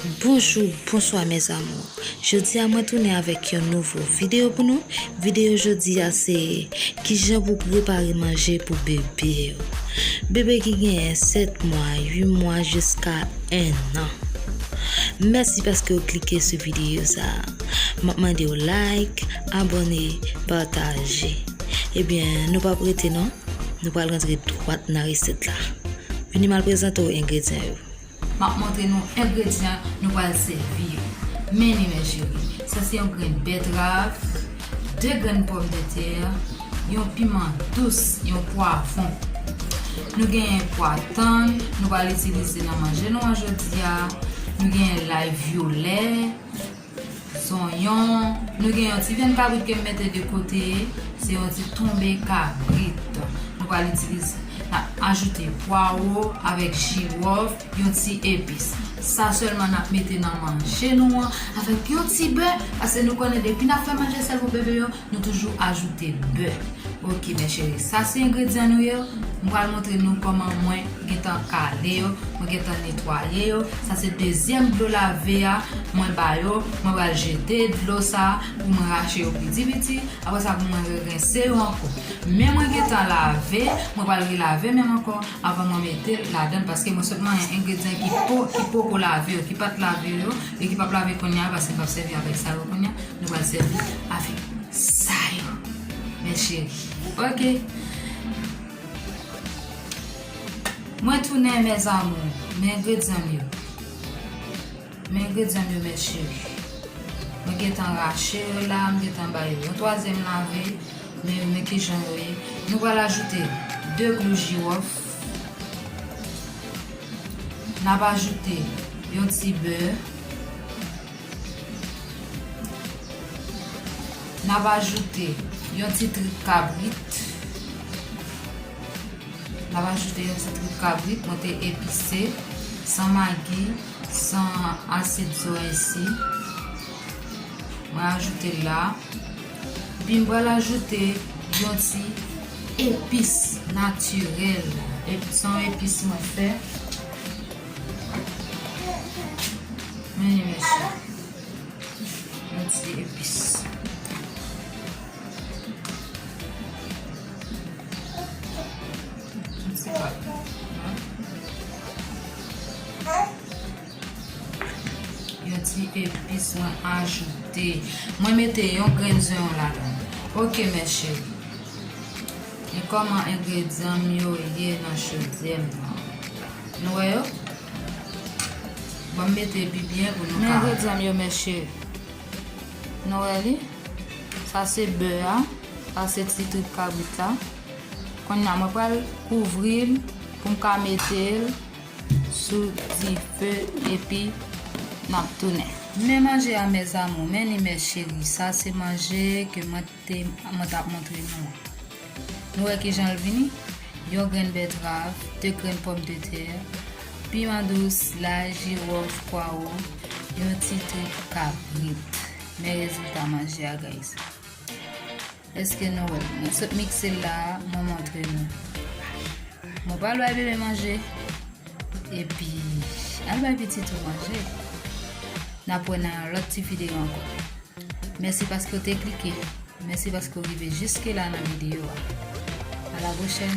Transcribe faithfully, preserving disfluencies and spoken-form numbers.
Bonjou, bonswa mes amours. Jodi a mwen tounen avèk yon nouvo videyo pou nou. Videyo jodi a se kijan pou prepare manje pou bebe yo. Bebe ki genyen sèt mwa, uit mwa jiska en an. Mèsi paske w klike sou videyo sa a. M ap mande w like, abòne, pataje. Ebyen, nou p ap rete non. Nou pral rantre dwat nan resèt la. Vini m al prezante w engredyan yo. M ap montre nou engredyan nou pral sèvi yo. Men li, mes chéris, sa se yon grenn bètrav, de grenn pòmdetè, yon piman dous, yon pwavwon. Nou genyen pwa tann, nou pral itilize nan manje nou an jodi a. Nou genyen lay vyolè, zonyon. Nou gen yon ti vyann kabrit ke m mete de kote, se yon ti tonbe kabrit. Nou pral itilize. N ap ajoute pwawo avèk jiwòf, yon ti epis. Sa sèlman n ap mete nan manje nou an avèk yon ti bè, paske nou konnen depi n ap fè manje sèl pou bebe yo, nou toujou ajoute bè. Ok, mes chéris, sa se engredyan nou yo. M pral montre nou kòman mwen gentan kale yo, mwen gentan netwaye yo. Sa se dezyèm dlo lave a mwen ba yo. Mwen pral jete dlo sa pou mwen rache yo piti piti. Apre sa, pou mwen rerense yo ankò. Men mwen gentan lave, mwen pral relave men m ankò avan mwen mete l ladan l, paske mwen sot manyen engredyan ki po, ki poko lave yo, ki pa t lave yo, e ki p ap lave kounye a, paske m p ap sèvi avèk sa yo kounye a. Nou pral sèvi avèk sa yo, mes chéris. Ok. Mwen tounen, mes amours. Men engredyan m yo. Men engredyan m yo, mes chéris. Mwen gentan rache yo la, m gentan ba yo yon twazyèm lave. Men, men kijan yo ye. Nou pral ajoute de klou jiwòf. N ap ajoute yon ti bè. N ap ajoute yon ti trip kabrit. N ap ajoute yon ti trip kabrit, mwen te epise, san magi, san asid zo ensi. Mwen ajoute l la. Epi m pral ajoute yon ti epis natirèl. Epi se yon epis mwen fè. Men li, mes chéris. Yon ti epis. Yon ti pa. Yon ti epis mwen ajoute. Mwen mete yon grenn zonyon ladan. Ok, mes chéris. E kòman engredyan m yo ye nan chodyè m nan? Nou wè yo? Bon, m mete pi byen pou nou ka. Men engredyan m yo, mes chéris. Nou wè li? Sa se bè a. Sa se ti trip kabrit la. Kounye a, mwen pral kouvri l pou m ka mete l sou dife epi n ap tounen. Men manje a, mes amours, men li, mes chéris. Sa se manje ke mwen te, mwen t ap montre nou an. Nou wè kijan l vini? Yon grenn bètrav, de grenn pòmdetè, piman dous, lay, jiwòf, pwawo, yon ti trip kabrit. Men rezilta manje a, guys. Èske nou wè l? Mwen sot mikse l la, mwen montre nou. Mwen pral bay bebe manje. Epi, al bay pitit ou manje. N ap wè nan yon lòt ti videyo ankò. Mèsi paske w te klike. Mèsi paske w rive jiske la nan videyo a. A la pwochèn.